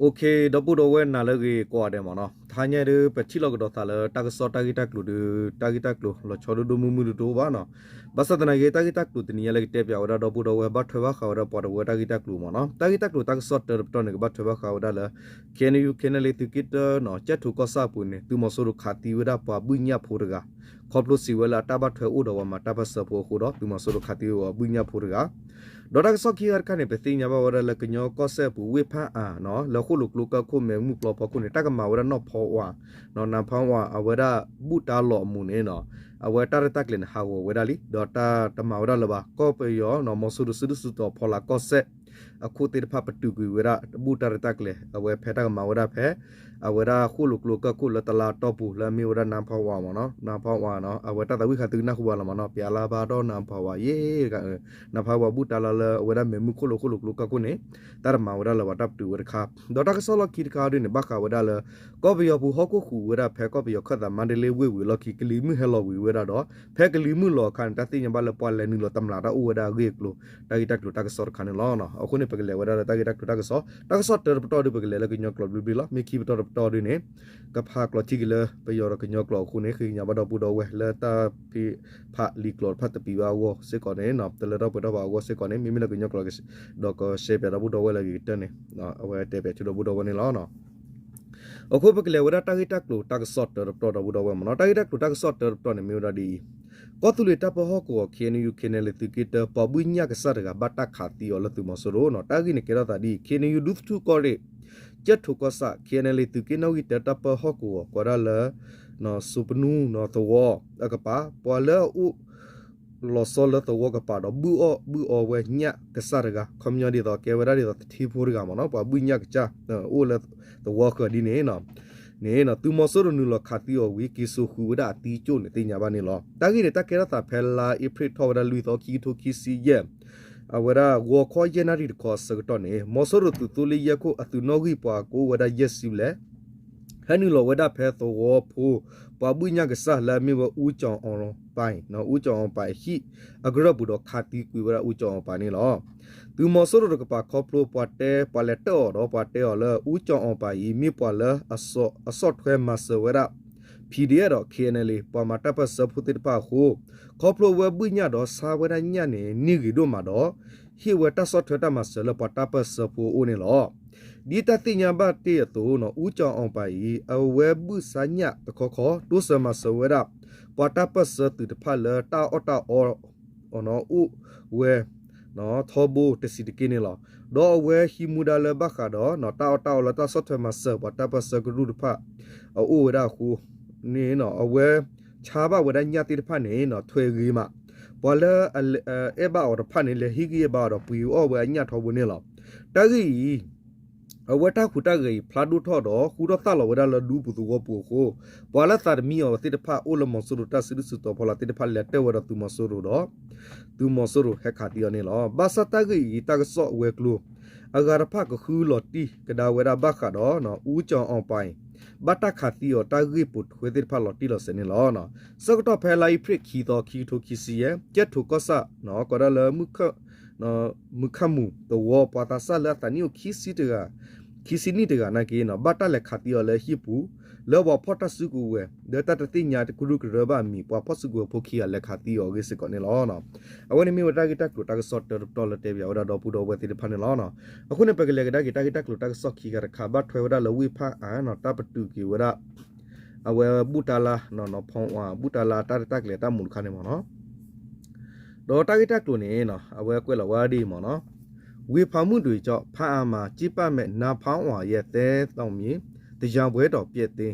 ဒီပုၢ်ဒီဝဲၢ်နၤလၢအဂ့ၤကိးဂၤဒဲးမ့ၢ်နီၤ, တဟါညါဒီး ပထံၣ်လိာ်ကဒီးသးလၢတၢ်ကစီၣ်တၢ်ဂ့ၢ်တၢ်ကျိၤဒီး တၢ်ဂ့ၢ်တၢ်ကျိၤလီၤဆီဒိၣ်ဒိၣ်မုၢ်မုၢ်တအိၣ်ဘၣ်နီၤ. ဘၣ်ဆၣ်သနာ်က့ တၢ်ဂ့ၢ်တၢ်ကျိၤတနံၤညါလၢကတဲပၠးဝဲဒၣ်ဒီပုၢ်ဒီဝဲၢ် ဘၣ်ထွဲဘၣ်ဃးဝဲဒၣ်ပှၤတဝၢတၢ်ဂ့ၢ်တၢ်ကျိၤမ့ၢ်နီၤ. တၢ်ဂ့ၢ်တၢ်ကျိၤတၢ်ကစီၣ်တၢတပတီၢ်န့ၣ် ကဘၣ်ထွဲဘၣ်ဃးဝဲဒၣ်လၢ ခ့ၣ်အဲၣ်ယူၣ် ခ့ၣ်အဲၣ်ယူၣ် သုးက့တၢနီၤ ကၠဲၣ်ထိၣ်ကီၢ်ဆၣ်အပူၤန့ၣ် သုးမီၤစိရိၤခးသံဝဲဒၣ်ပှၤဘုၣ်ညၣ်ဖိတဂၤ ခီဖျိစံးဝဲလၢအတၢ်ဘၣ်ထွဲအိၣ်ဒီးပှၤမၤတၢ်ပၢၢ်ဆၢဖိအဃိဒီး သုးမီၤစိရိၤခးသံဝဲပှၤဘုၣ်ညၣ်ဖိတဂၤ ဒီးတၢ်ကစီၣ်ခံဂၤတခါန့ၣ် ပသ့ၣ်ညါဘၣ်ဝဲဒၣ်လၢကညီကီၢ်စဲၣ်အပူၤ ဝ့ၢ်ဖၣ်အၣ်နီၤ လၢဃိၣ်လိာ်ကျိကၢၢ်ခိၣ်မဲးမုၢ်ပျီဖီခိၣ်န့ၣ် တၢ်ကမၤဝဲဒၣ်နီၢ်ဖီဝါ နီၢ်ဖီဝါ အဝဲဒၣ်ဘူၣ်တၢ်လီၢ်အမူးန့ၣ်နီၤ အဝဲတၢ်ရဲၣ်တၢ်ကျဲၤန့ၣ် ဟးဂီၤဝဲဒၣ်လံ ဒီးတၢ်တမၤဝဲဒၣ်လၢၤဘၣ် ကီၢ်ပယီၤနီၤ မီၤစိရိၤစုဒုၣ်စုတီၤဖီလာ်ကီၢ်စဲၣ် အခိၣ်သ့ၣ်တဖၣ်ပတုာ်ကွံာ်ဝဲဒၣ် ဘူၣ်တၢ်ရဲၣ်တၢ်ကျဲၤ အဝဲဖဲတၢ်ကမၤဝဲဒၣ်ဖဲ အဝဲဒၣ်ဃိၣ်လိာ်ကျိကၢၢ်ခိၣ်လၢတလါတီၢ်ပူၤ လၢအမ့ၢ်ဝဲဒၣ်နီၢ်ဖီဝါမ့ၢ်နီၤ နီၢ်ဖီဝါနီၤ အဝဲတၢ်သးဝံၣ်ဃာ်သုကနၢ်ဟူဘၣ်လီၤမ့ၢ်နီၤ ပျဲလါဘၣ်ဒီးနီၢ်ဖီဝါယဲၢ်တဂၤ နီၢ်ဖီဝါဘူၣ်တၢ်လီၢ်လၢအဝဲဒၣ်မဲးမုၢ်ခိၣ်လိာ်ဃိၣ်လိာ်ကျိကၢၢ်ခိၣ်န့ၣ် တၢ်တမၤဝဲဒၣ်လၢၤဘၣ် တၢ်ပတုာ်ဝဲတခါ ဒီးတၢ်ကစီၣ်လီၢ်ခံတခါဒ်န့ၣ် ဘၣ်ဃးဝဲဒၣ်လၢ ကီၢ်ပယီၤပူၤဟီၣ်ခိၣ်ဃုာ်ဝဲဒၣ်ဖဲကီၢ်ပယီၤခၢၣ်သးမါဒလ့ဝ့ၢ်ဝံၤအလီၢ်ခံ ကလံၤမုၢ်ဟဲလီၤဝံၤဝဲဒၣ်ဒီး ဖဲကလံၤမုၢ်လီၤအခါန့ၣ် တၢ်သ့ၣ်ညါဘၣ်လၢပှၤလဲၤနုာ်လီၤတမျးတၢ်အိၣ်ဝဲဒၣ်အဂ့ၢ်အကျိၤ တၢ်ဂ့ၢ်တၢ်ကျိၤတၢ်ကစီၣ်တခါန့ၣ်လီၤ. အဃိန့ၣ် ပကလဲၤဝဲဒၣ်လၢတၢ်ဂ့ၢ်တၢ်ကျိၤတၢ်ကစီၣ် တၢ်ကစီၣ်တၢတပတီၢ်ဒ်ပကလဲၤလၢကညီကျိာ်ဘျ့ဘျ့လီၤ. မ့ၢ်ခံပတီၢ်တပတီၢ်ဒ်န့ၣ် ကဖးကျိာ်ထံက့ၤလၢပယီၤဒီးကညီကျိာ်အဃိန့ၣ် ဃ့ကညးဘၣ်ဒီပုၢ်ဒီဝဲၢ်လၢတၢ်ဖံးဖးလံာ်ကျိာ်တဖၣ်တပံၤဘၣ်အဂီၢ်စ့ၢ်ကီးန့ၣ် တလၢထီၣ်ပှဲၤထီၣ်ဘၣ်အဂီၢ်စ့ၢ်ကီးန့ၣ် မ့မ့ၢ်လၢကညီကျိာ် ဒီးကရှဲပၠးဒီပုၢ်ဒီဝဲၢ်လၢအဂ့ၤကတၢၢ်န့ၣ် အဝဲတဲပၠးဆူဒီပုၢ်ဒီဝဲၢ်န့ၣ်လီၤ. အဃိပကလဲၤဝဲဒၣ်တၢ်ဂ့ၢ်တၢ်ကျိၤတၢ်ကစီၣ်တၢတပတီၢ်ဒီပုၢ်ဒီဝဲၢ်မ့ၢ်နီၤ တၢ်ဂ့ၢ်တၢ်ကျိၤတၢ်ကစီၣ်တၢတပတီၢ်န့ၣ်မ့ၢ်ဝဲဒၣ်ဒ်အံၤ ကီၢ်သူလ့ၤတၢ်ပၢဟီၣ်ကဝီၤ ခ့ၣ်အဲၣ်ယူၣ် ခ့ၣ်အဲၣ်ယူၣ် သုးက့တၢ ပှၤဘုၣ်ညၣ်ကစၢ်တဂၤဘၣ်တၢ်ခးသံအီၤလၢသုးမီၤစိရိၤနီၤ တၢ်ဂ့ၢ်န့ၣ်ကဲထီၣ်သးဒ်အံၤ ခ့ၣ်အဲၣ်ယူၣ် ဒူသထူၣ်ကီၢ်ရ့ၣ် ကၠဲၣ်ထိၣ်ကီၢ်ဆၣ် ခ့ၣ်အဲၣ်ယူၣ် သုးက့နီၣ်ဂံၢ်တၢတၢ်ပၢဟီၣ်ကဝီၤ ကွၢ်ဒၣ်လၢ စိပနူ သဝီအကပၤ ပှၤလၢအအိၣ် လီၤဆီလၢသဝီကပၤဒီး ဘုၣ်အီၣ်ဘုၣ်အီဝဲညၣ်ကစၢ်တဂၤ ခီပညီဒ်သိးကဲဝဲဒၣ်ဒ်သိးသထ့ဖိတဂၤမ့ၢ်နီၤ ပှၤဘုၣ်ညၣ်ကစၢ် အိၣ်လၢသဝီဃၢၤဒ်န့ၣ် န့ၣ် သုးမီၤစိရိၤနုာ်လီၤခးသံအီၤဝံၤ က့ၤစိာ်ဃုာ်ဝဲဒၣ်အသံကၠိၣ်န့ၣ် သ့ၣ်ညါဘၣ်န့ၣ်လီၤ. တၢ်ဂ့ၢ်န့ၣ် တၢ်ကဲထီၣ်သးဖဲလါအ့ဖြ့ၣ်ထီၣ်ဝဲဒၣ်လွံၢ်သီ ခံကထိခံဆံယဲၢ် အဝဲဒၣ်ဂီၤခီယဲၢ်နၣ်ရံၣ်တခီအဆၢကတီၢ်န့ၣ် မီၤစိရိၤသုးသိလ့ၣ်ယဲၢ်ခိၣ်အသုးနီၣ်ဂံၢ်ပှၤကအိၣ်ဝဲဒၣ်ယဲၢ်ဆံဘျဲၣ် ဟဲနုာ်လီၤဝဲဒၣ်ဖဲသဝီဖိ ပှၤဘုၣ်ညၣ်ကစၢ်လၢအမ့ၢ်ဝဲ အူကၠီၤအီပၤ အူကၠီၤအီပၤအဟံၣ်အကရၢၢ်ပူၤဒီးခးသံကွံာ်ဝဲဒၣ်အူကၠီၤအီပၤန့ၣ်လီၤ. သုးမီၤစိရိၤတကပၤခီဖျိပှၤတဲ ပှၤလဲၤတၢၣ်အီၤဒီး ပှၤတဲအီၤလၢ အူကၠီၤအီပၤအံၤ မ့ၢ်ပှၤလၢအဆီၣ်ထွဲမၤစၢၤဝဲဒၣ် PDF ဒီး ခ့ၣ်အဲၣ်ယူၣ် ပှၤမၤတၢ်ပၢၢ်ဆၢဖိသ့ၣ်တဖၣ်အဃိ ခီဖျိဝဲဘုၣ်ညၣ်ဒီးဆါဝဲဒၣ်ညၣ်န့ၣ် န့ၢ်ဂ့ၤဒိၣ်မးဒီး ဟ့ၣ်ဝဲတၢ်ဆီၣ်ထွဲတၢ်မၤစၢၤလၢပှၤတၢ်ပၢၢ်ဆၢဖိအအိၣ်န့ၣ်လီၤ. ဒ်တၢ်သ့ၣ်ညါဘၣ်တ့ၢ်အသိး အူကၠီၤအီပၤအံၤ အဝဲဘုၣ်ဆါညၣ်တခီခီ တိစၢၤမၤစၢၤဝဲဒၣ် ပှၤတၢ်ပၢၢ်ဆၢသုးတဖၣ်လၢတၢ်အီၣ်တၢ်အီ အိၣ်ဝဲ ထီဘိတဆံးတက့ၢ်န့ၣ်လီၤ. ဒီးအဝဲဟံးမူဒါလၢဘၣ်ဃးဒီး တၢ်အီၣ်တၢ်အီလၢတၢ်ဆီၣ်ထွဲမၤစၢၤ ပှၤတၢ်ပၢၢ်ဆၢကရူၢ်တဖၣ် အအိၣ်ဝဲဒၣ်အဃိန့ၣ် အဝဲဆါဘၣ်ဝဲဒၣ်ညၣ်သ့ၣ်တဖၣ်န့ၣ် ထွဲဂ့ၤမး ပှၤလၢ အဲၣ်ဘၣ်အီၤတဖၣ်န့ၣ် လဲၤဟ့ၣ်ဂံၢ်ဟ့ၣ်ဘါအီၤဒီးပှ့ၤအီၣ်ဝဲအညၣ်ထီဘိန့ၣ်လီၤ. တၢ်ဂ့ၢ်အံၤ အဝဲတၢ်ဟူးတၢ်ဂဲၤအံၤ ဖျါဒိၣ်ထီၣ်ဒီး ဃူထီၣ်သၣ်လီၤဝဲဒၣ်လၢဒူပူၤသဝီပူၤအဃိ ပှၤလၢသးတမံအီၤသ့ၣ်တဖၣ် အိၣ်လၢမီၤစိရိၤတၢ်စုဒုၣ်စုတီၤဖီလာ်သ့ၣ်တဖၣ် လဲၤတၢၣ်ဝဲဒီးသုးမီၤစိရိၤဒီး သုးမီၤစိရိၤဟဲခးသံအီၤန့ၣ်လီၤ. ဘၣ်ဆၣ်တၢ်ဂ့ၢ်အံၤ တၢ်ကစီၣ်အဝဲၤကျိၤ အဂၤတဖၣ်ကဃုလီၤတံၢ်ကဒါဝဲဒၣ် ဘၣ်ဃးဒီး အူကၠီၤအီပၤအံၤ ဘၣ်တၢ်ခးသံအီၤတၢ်ဂ့ၢ်ပိာ်ထွဲသ့ၣ်တဖၣ်လီၤတံၢ်လီၤဆဲးန့ၣ်လီၤ. ဆၢကတီၢ်ဖဲလါအ့ဖြ့ၣ်ခံသီ ခံကထိခံဆံယဲၢ် ကၠဲၣ်ထိၣ်ကီၢ်ဆၣ် ကီးဒၣ်လၢ မုၢ်ခၣ်မူၣ်သဝီ ပှၤသးစၢ်လၢအသးနံၣ်အိၣ် ခံဆံတဂၤ ခံဆံနံၣ်တဂၤနာ်က့ ဘၣ်တၢ်လဲၤခးသံအီၤလၢဟံၣ်ပူၤ လၢပှၤဖီၣ်တၢ်စုကဝဲၤ လၢတၢ်တသ့ၣ်ညါကရူၢ်ကရၢဘၣ်အမံၤ ပှၤဖီၣ်စုကဝဲၤဖိခံဂၤလဲၤခးသံအီၤအဂ့ၢ်စ့ၢ်ကီးန့ၣ်လီၤ. အဝဲန့ၣ်မ့ၢ်ဝဲတၢ်ဂ့ၢ်တၢ်ကျိၤတၢ်ကစီၣ်တၢတပတီၢ်လၢတဲပၠးဝဲဒၣ်ဒီပုၢ်ဒီဝဲၢ်သ့ၣ်တဖၣ်န့ၣ်လီၤ. အဃိန့ၣ် ပကလဲၤကဒါက့ၤတၢ်ဂ့ၢ်တၢ်ကျိၤတၢ်ကစီၣ်ခံဂၤတခါ ဘၣ်ထွဲဝဲဒၣ်လၢဝ့ၢ်ဖၣ်အၣ် တၢ်ပတုာ်က့ၤဝဲဒၣ် အဝဲဘူၣ်တၢ်လါ နီၢ်ဖီဝါ ဘူၣ်တၢ်လါတၢ်ရဲၣ်တၢ်ကျဲၤတၢ်မူးတခါန့ၣ်မ့ၢ်နီၤ ဒီးတၢ်ဂ့ၢ်တၢ်ကျိၤန့ၣ် အဝဲကွဲးလီၤဝဲဒ်အံၤမ့ၢ်နီၤ ဝ့ၢ်ဖးမုၢ်တွံၣ်ကၠီ ဖးအါမး ကၠံၣ်ပၣ်မဲာ် နါဖးအီၣ်ယဲၢ်သဲသီမံၤ တယၤပှဲၤဒီးပျဲၢ်သ့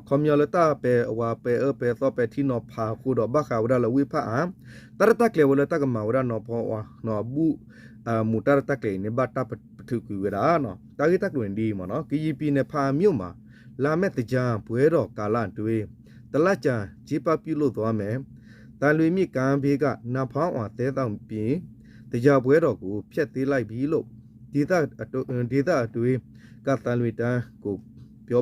ခီပညီလၢတၢ်ပဲအဝၤပဲအၢပဲသီပဲထံနီၤဖးအဃိဒီး ဘၣ်ဃးဝဲဒၣ်လၢဝ့ၢ်ဖးအါ တၢ်ရဲၣ်တၢ်ကျဲၤဝဲလၢတၢ်ကမၤဝဲဒၣ်နီၢ်ဖီအီၣ် အဘူၣ် မူးတၢ်ရဲၣ်တၢ်ကျဲၤအံၤန့ၣ် ဘၣ်တၢ်ပထုးကွံာ်ဝဲဒၣ် တၢ်ဂ့ၢ်တၢ်ကျိၤန့ၣ်ဒ်အံၤမ့ၢ်နီၤ ကယံာ်ပံၤနဲၣ်ဖးအါမၠိၣ်မး လါမဲာ်တယၤပှဲၤဒီးကၤလၢ်တွ့ တလၢ်ကၠၤ ကၠံၣ်ပၣ်ပၠူၣ်လိာ်သွါမဲာ် သးလွံၢ်မံၣ်ကါဘ့ကၣ် နါဖးအီၣ်သဲသီမံၤ တယၤပှဲၤဒီးကိး ဖျဲးသ့လၢ်ဘံလိာ် ဒ်သၣ်အတွ့ ကသးလွံၢ်တၢ်ကိး ပြော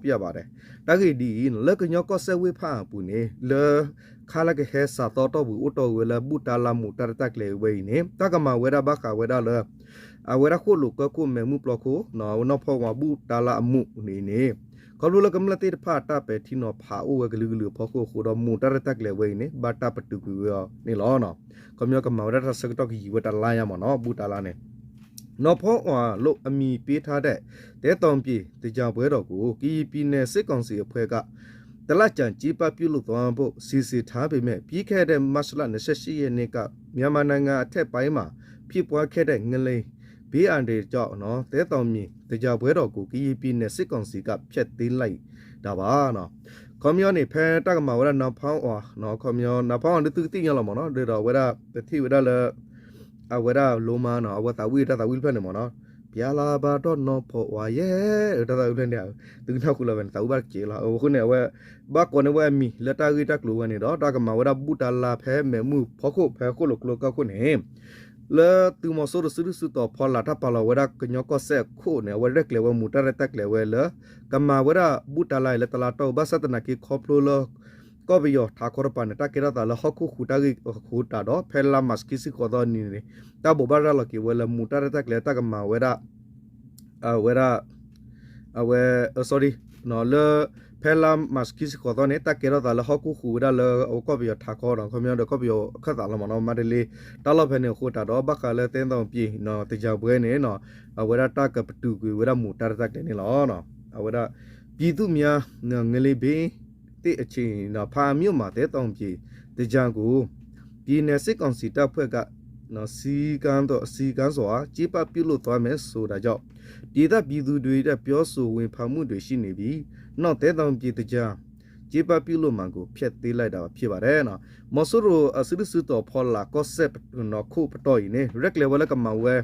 ပြပါတယ် တၢ်ဂ့ၢ်ဒ်အံၤ လၢကညီကီၢ်စဲၣ်ဝ့ၢ်ဖးအါအပူၤန့ၣ် လၢခါလၢကဟဲစးသီတီၢ်ပူၤ အိၣ်တီၢ်ဝဲလၢဘူၣ်တၢ်လါမူးတၢ်ရဲၣ်တၢ်ကျဲၤဝဲအံၤန့ၣ် တၢ်ကမၤဝဲဒၣ်ဘၣ်ဃးဝဲဒၣ်လၢ အဝဲဒၣ်ဃိၣ်လိာ်ကၢၢ်ခိၣ်မဲးမုၢ်ပျီခိၣ် နီၢ်ဖီအီၤဘူၣ်တၢ်လၢအမူးန့ၣ်န့ၣ် ခီဖျိလၢကမျၢၢ်သ့ၣ်တဖၣ်တၢ်ပဲာ်ထံနီၤဖးအိၣ်ဝဲကလုာ်ကလုာ်အဖီခိၣ်အဃိဒီး မူးတၢ်ရဲၣ်တၢ်ကျဲၤဝဲအံၤန့ၣ် ဘၣ်တၢ်ပတုာ်ကွံာ်ဝဲအီၤန့ၣ်လီၤ. ခီပညီကမၤဝဲဒၣ်တၢ်ဆၢကတီၢ်ကယံာ်ဝဲတလါညါမ့ၢ်နီၢ် ဘူၣ်တၢ်လၢန့ၣ် နီၢ်ဖီအီၤလိၣ်အမံၤပ့ထါဒဲး တဲတီၤပံၤ တယၤပှဲၤဒီးကိး ကယံာ်ပံၤနဲးစ့ၢ်ကီးစံးအဖှဲက တလၢ်ကၠၢ်ကၠ့ပၣ်ပၠူၣ်လိာ်သီဖိ စံးစံးထါပ့ၤမဲး ပံခဲဒဲး မၢ်ၡလၣ် နဆဲးရှံယဲၢ်န့ၣ်က မြန်မာနိုင်ငံအထက်ပိုင်းမှာ ဖြစ်ပွားခဲ့တဲ့ ငလျင် ဘ့အန္တရာယ်ကြောင့် တဲတီၤပံၤ တယၤပှဲၤဒီးကိး ကယံာ်ပံၤနဲးစ့ၢ်ကီးစံးက ဖျက်သိမ်းလိုက်တာပါ ခီပညီန့ၣ် ဖဲတၢ်ကမၤဝဲဒၣ်နီၢ်ဖီအီၤ ခီပညီ နီၢ်ဖီအီၤဒ်သုကသ့ၣ်ညါလီၤမ့ၢ်နီၢ် ဒီးအဝဲဒၣ် ပထံၣ်ဝဲဒၣ်လၢ အဝဲဒၣ်လိမါနီၢ် အဝဲသးဝံၣ်တၢ်သးဝံၣ်တဖျၢၣ်န့ၣ်မ့ၢ်နီၢ် ပျါလၢဘၣ်ဒီးနီၢ်ဖီအီၤယဲၢ် တၢ်သးဝံၣ်တဖျၢၣ်န့ၣ် သုကနၢ်ဟူလီၤဝဲန့ၣ် သးဝံၣ်ဘၣ်တက့ၢ်လီၤ. အဃိန့ၣ် အဝဲ ဘၣ်ကိးန့ၢ်ဝဲအမံၤလၢတၢ်ဂ့ၢ်တၢ်ကျိၤဝဲန့ၣ်ဒီး တၢ်ကမၤဝဲဒၣ်ဘူၣ်တၢ်လၢဖဲမဲးမုၢ်ဖီခိၣ်ဖဲဃိၣ်လိာ်ကျိကၢၢ်ခိၣ်န့ၣ် လၢသုးမီၤစိရိၤစုဒုၣ်စုတီၤဖီလာ်တၢ်ပာ်လီၤဝဲဒၣ်ကညီကီၢ်စဲၣ်အခိၣ်န့ၣ် အဝဲရဲၣ်ကျဲၤဝဲမူးတၢ်ရဲၣ်တၢ်ကျဲၤဝဲလၢ ကမၤဝဲဒၣ်ဘူၣ်တၢ်လၢအံၤလၢတလါတီၢ် ဘၣ်ဆၣ်သနာ်က့ခီဖျိလၢ ကီၢ်ပယီၤထးခီတပၤန့ၣ် တၢ်ကဲထီၣ်သးလၢဟီၣ်ခိၣ်ဃုာ်တၢ်ဂ့ၢ်အဃိတးဒီး ဖဲလါမၢ်ၡးခံဆံဃိးသီနံၤန့ၣ် တၢ်ဘိးဘၣ်ရၤလီၤက့ၤဝဲလၢမူးတၢ်ရဲၣ်တၢ်ကျဲၤတၢ်ကမၤဝဲဒၣ် အဝဲဒၣ် အဝဲ sorry လၢ ဖဲလါမၢ်ၡးခံဆံဃိးသီန့ၣ် တၢ်ကဲထီၣ်သးလၢဟီၣ်ခိၣ်ဃုာ်ဝဲဒၣ်လၢအဝဲကီၢ်ပယီၤထးခီဒီး ခီပညီဒီးကီၢ်ပယီၤခၢၣ်သးလီၤမ့ၢ်နီၢ် မၤတလ့ တၢ်လီၢ်ဖဲန့ၣ်အဃိတးဒီး ဘၣ်ဃးလၢတဲတီၤပံၤ တယၤပှဲၤန့ၣ် အဝဲဒၣ်တၢ်ကပတုာ်ကွံာ်ဝဲဒၣ်မူးတၢ်ရဲၣ်တၢ်ကျဲၤန့ၣ်လီၤ. အဝဲဒၣ် ပြည်သူ့များ ငလျင်သင့်အခြေအနေ ဖားအံမြို့မှာ တဲတီၤပံၤ သင်္ကြန်ကို ပြည်နယ်စစ်ကောင်စီတပ်ဖွဲ့က စည်းကမ်းစွာ ကျင်းပပြုလုပ်သွားမယ်ဆိုတာကြောင့် ဒေသပြည်သူတွေရဲ့ ပြောဆိုဝေဖန်မှုတွေရှိနေပြီး နောက် တဲတီၤပံၤ သင်္ကြန် ကျင်းပပြုလုပ်မှာကို ဖျက်သိမ်းလိုက်တာဖြစ်ပါတယ် မီၤစိရိၤအစုဒုၣ်စုတီၤဖီလာ်ကီၢ်စဲၣ်ခိၣ်ပတီၢ်အံၤန့ၣ် ရဲၣ်ကျဲၤဝဲလၢကမၤဝဲ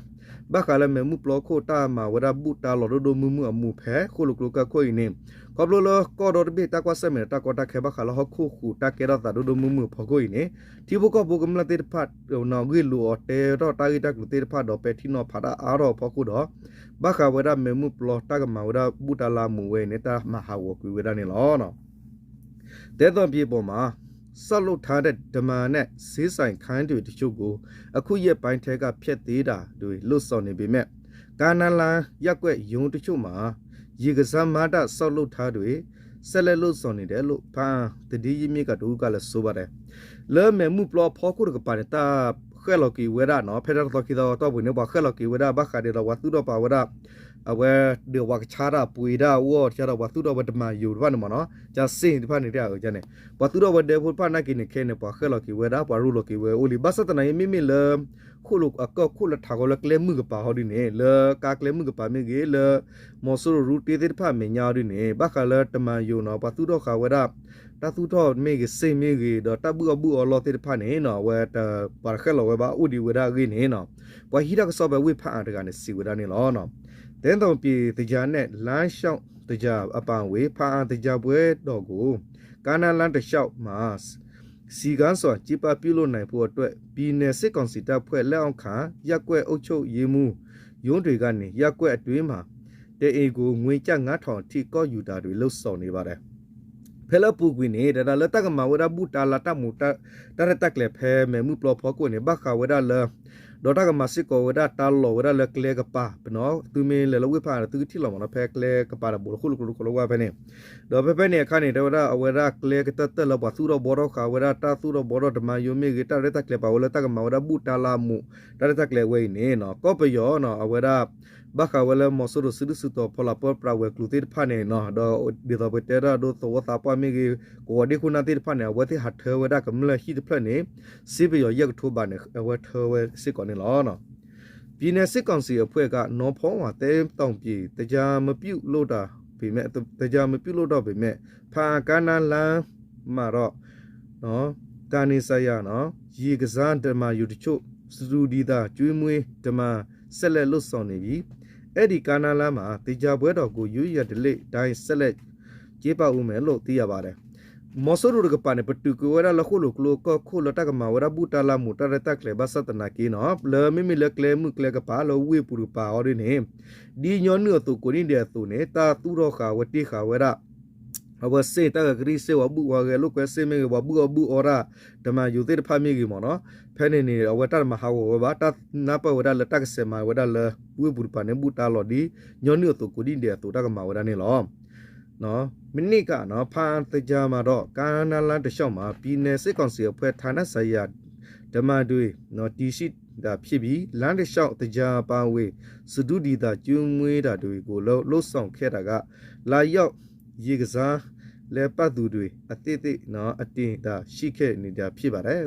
ဘၣ်ဃးလၢမဲးမုၢ်ပျီခိၣ်တၢ်မၤဝဲဒၣ်ဘူၣ်တၢ်လီၤဒိၣ်ဒိၣ်မုၢ်မုၢ်အမူးဖဲ ဃိၣ်လိာ်ကျိကၢၢ်ခိၣ်အံၤန့ၣ် ခီဖျိလၢကီၢ်ဒီတဘ့ၣ်တၢ်ကွၢ်ဆၢၣ်မဲာ်ဒီးတၢ်ကီတၢ်ခဲ ဘၣ်ဃးလၢဟီၣ်ခိၣ်ဃုာ်တၢ်ကဲထီၣ်သးဒိၣ်ဒိၣ်မုၢ်မုၢ်အဖီခိၣ်အံၤန့ၣ် ထံဖိကီၢ်ဖိကမျၢၢ်သ့ၣ်တဖၣ် ဂ့ၢ်လိာ်အီၤတဲထီၣ်တၢ်ဂ့ၢ်တၢ်ကျိၤသ့ၣ်တဖၣ်ဒီးပဲာ်ထံနီၤဖးတၢ်အါထီၣ်အဖီခိၣ်ဒီး ဘၣ်ဃးဝဲဒၣ်မဲးမုၢ်ပျီတၢ်ကမၤဝဲဒၣ်ဘူၣ်တၢ်လၢအမူးဝဲအံၤန့ၣ် တၢ်မၤဟးဂီၤကွံာ်ဝဲဒၣ်န့ၣ်လီၤ. တဲတီၤပံၤအပူၤမှာ ဆောက်လုပ်ထားတဲ့ ဓမ္မာနဲ့ ဈေးဆိုင်ခန်းတွေတချို့ကို အခုရက်ပိုင်းထဲက ဖျက်သိမ်းတာတွေ လုပ်ဆောင်နေပေမဲ့ ကမ်းနားလမ်း ရပ်ကွက်ရုံးတချို့မှာ ရေကစားမဏ္ဍပ် ဆောက်လုပ်ထားတွေ ဆက်လက်လုပ်ဆောင်နေတယ်လို့ ဖားအံသတင်းရင်းမြစ်က တစ်ဦးကလည်း ဆိုပါတယ် လၢမဲးမုၢ်ပျီဖီခိၣ်တကပၤန့ၣ် တၢ်ဃဲၣ်လီၤက့ၤဝဲဒၣ်နီၤ ဖဲတၢ်သီခံသီတီၢ်ပူၤန့ၣ် ပှၤဃဲၣ်လီၤက့ၤဝဲဒၣ် ဘၣ်ဃးဒီးပှၤသူၣ်ထီၣ်ပာ်ဝဲဒၣ် အဝဲ ဒီးပှၤကဆါတၢ်ပှ့ၤဒၣ်အဂီၢ် တကဒီး ပှၤသူၣ်ထီၣ်ဝဲတမၤယိၤတဖၣ်န့ၣ်မ့ၢ်နီၤ ကၢ်စ့ၣ်တဖၣ်န့ၣ် တၢ်အန့ၣ် ပှၤသူၣ်ထီၣ်ဝဲဒဲဖိတဖၣ်နာ်က့န့ၣ် ခဲအံၤန့ၣ် ပှၤဃဲၣ်လီၤက့ၤဝဲဒၣ် ပှၤရူလီၤက့ၤဝဲအိၣ်လံ ဘၣ်ဆၣ်သနာ်က့ မ့မ့ၢ်လၢ ဃိၣ်လိာ်အကၢၢ်ခိၣ်လၢထးဃီလၢကျဲမုၢ်ကပၤဟီဒ်န့ၣ် လၢကါကျဲမုၢ်ကပၤမ့ၢ်ဂ့ၤ လၢ မီၤစိရိၤရူတ့သ့ၣ်တဖၣ်အမဲာ်ညါဟီဒ်န့ၣ် ဘၣ်ဃးလၢတမၤယိၤနီၤ ပှၤသူၣ်ထီၣ်ဃာ်ဝဲဒၣ် တၢ်သူၣ်ထီၣ်မ့ၢ်ဂ့ၤ စ့ၢ်မ့ၢ်ဂ့ၤ ဒီးတၢ်ဘုၣ်အီၣ်ဘုၣ်အီလီၢ်သ့ၣ်တဖၣ်န့ၣ်နီၤ အဝဲ ပှၤတဃဲၣ်လီၤဝဲဘၣ်အိၣ်ဒံးဝဲဒၣ်အဂ့ၢ်န့ၣ်နီၤ ပှၤဟံးထီၣ်ကစီၣ်ဖဲဝ့ၢ်ဖးအံတဂၤန့ၣ် စံးဝဲဒၣ်န့ၣ်လီၤ. တဲတီၤပံၤ သင်္ကြန်နဲ့ လမ်းလျှောက်သင်္ကြန် အပါအဝင် ဖားအံသင်္ကြန်ပွဲတော်ကို ကမ်းနားလမ်းတလျှောက်မှာ စည်းကမ်းစွာ ကျင်းပပြုလုပ်နိုင်ဖို့အတွက် ပြည်နယ်စစ်ကောင်စီတပ်ဖွဲ့လက်အောက်ခံ ရပ်ကွက်အုပ်ချုပ်ရေးမှူးရုံးတွေကနေ ရပ်ကွက်အတွင်းမှာ တစ်အိမ်ကို ငွေကျပ် ငါးထောင်အထိ ကောက်ယူတာတွေ လုပ်ဆောင်နေပါတယ် ဖဲလၢအပူၤကွံာ်န့ၣ် တၢ်လၢတၢ်ကမၤဝဲဒၣ်ဘူၣ်တၢ်လၢတၢ်မူး တၢ်ရဲၣ်တၢ်ကျဲၤဖဲမဲးမုၢ်ပျီဖီခိၣ်န့ၣ် ဘၣ်ဃးဝဲဒၣ်လၢ ဒီးတၢ်ကမၤစ့ၢ်ကီးဝဲဒၣ်တၢ်လီၤဝဲဒၣ်လၢကျဲကပၤပနီၤ သုမ့ၢ်လဲၤလၢဝ့ၢ်ဖးအံ သုကထံၣ်လီၤမ့ၢ်နီၤ ဖဲကျဲကပၤတဘိးလၢဃိၣ်လိာ်ကျိလိာ်ဝဲဖဲန့ၣ် ဒီးဖဲဖဲန့ၣ်အခါန့ၣ် တဲဝဲဒၣ်အဝဲဒၣ်ကျဲကတၢၢ်တၢၢ်လၢပှၤသူၣ်ထီၣ်ဘှီထီၣ်ဃာ်ဝဲဒၣ်တၢ်သူၣ်ထီၣ်ဘှီထီၣ်တမၤယိၤမ့ၢ်ဂ့ၤ တၢ်ရဲၣ်တၢ်ကျဲၤပာ်ဝဲလၢတၢ်ကမၤဝဲဒၣ်ဘူၣ်တၢ်လၢအမူး တၢ်ရဲၣ်တၢ်ကျဲၤဝဲအံၤန့ၣ်နီၤ ကီၢ်ပယီၤနီၤ အဝဲဒၣ် ဘၣ်ဃးဝဲလၢမီၤစိရိၤစုဒုၣ်စုတီၤဖီလာ်ပၢပြးဝဲၤကျိၤသ့ၣ်တဖၣ်န့ၣ်နီၤ ဒီးဒ်သိးပတဲတၢ်ဒိသဝီသးပှၢ်မ့ၢ်ဂ့ၤ ကဝီၤဒ့ခိၣ်နၢ်သ့ၣ်တဖၣ်န့ၣ် အဝဲသ့ၣ်ဟးထၢဝဲဒၣ်ကမျၢၢ်ဟံၣ်တဖျၢၣ်န့ၣ် စ့ပယီၤယဲၢ်ကထိဘးန့ၣ် အဝဲထၢဝဲစ့ၢ်ကီးန့ၣ်လီၤ. ပြည်နယ်စစ်ကောင်စီအဖွဲ့က နီၢ်ဖီအီၤတဲတီၤပံၤ သင်္ကြန်မပြုလုပ်တော့ပေမဲ့ သင်္ကြန်မပြုလုပ်တော့ပေမဲ့ ဖားအံကမ်းနားလမ်းမှာတော့ တန်နေစရာ ရေကစားဓမ္မာရုံတချို့ စတူဒီသာ ကျွေးမွေးဓမ္မာ ဆက်လက်လုပ်ဆောင်နေပြီး အဲဒီကမ်းနားလမ်းမှာ သင်္ကြန်ပွဲတော်ကို ရိုးရာဓလေ့တိုင်း ဆက်လက်ကျင်းပဦးမယ်လို့ သိရပါတယ် မီၤစိရိၤတကပၤန့ၣ် ပတုာ်ကွံာ်ဝဲဒၣ်လၢဃိၣ်လိာ်ကျိ ကၢၢ်ခိၣ်လၢတၢ်ကမၤဝဲဒၣ်ဘူၣ်တၢ်လၢမူးတၢ်ရဲၣ်တၢ်ကျဲၤဘၣ်ဆၣ်သနာ်က့နီၤ လၢမ့မ့ၢ်လၢကျဲမုၢ်ကျဲကပၤလၢဝ့ၢ်ပူၤတကပၤအီၤဒ်န့ၣ် ဒ်ညီနုၢ်အသိးကိးနံၣ်ဒဲးအသိးန့ၣ် တၢ်သူၣ်ထီၣ်ဃာ်ဝဲတ့ဃာ်ဝဲဒၣ် အဝဲစ့ၢ်တၢ်ဂဲၤကရံၣ်စ့ၢ် ပှၤဘုၣ်ပှၤဂဲၤလိာ်ကွဲစ့ၢ်မ့ၢ်ဂ့ၤ ပှၤဘုၣ်အီၣ်ဘုၣ်အီတၢ် တမၤယိၤသ့ၣ်တဖၣ်မ့ၢ်ဂ့ၤမ့ၢ်နီၤ, ဖဲန့ၣ်န့ၣ် အဝဲတၢ်တမၤဟးဂီၤဝဲဘၣ်, တၢ်နၢ်ပၢၢ်ဝဲဒၣ်လၢတၢ်ကစဲးမၤဝဲဒၣ်လၢ ဝ့ၢ်ပူၤတပၤန့ၣ် ဘူၣ်တၢ်လီၤဒ် ညီနုၢ်အသိးကိးဒံၣ်ဒဲးအသိးတၢ်ကမၤဝဲဒၣ်န့ၣ်လီၤ. မ့ၢ်န့ၣ်က ဖးသယါမၤဒီး ကါနလါတဆှီၣ်မး ပြည်နယ်စစ်ကောင်စီအဖွဲ့ ဌာနဆိုင်ရာဓမ္မတွေ တည်ရှိတာဖြစ်ပြီး လမ်းတလျှောက် သကြားအပါအဝင် စတုဒီသာ ကျွေးမွေးတာတွေကို လုပ်ဆောင်ခဲ့တာက လာရောက် ရေကစားလည်ပတ်သူတွေ အသင့်အတင့်သာ ရှိခဲ့နေတာဖြစ်ပါတယ်.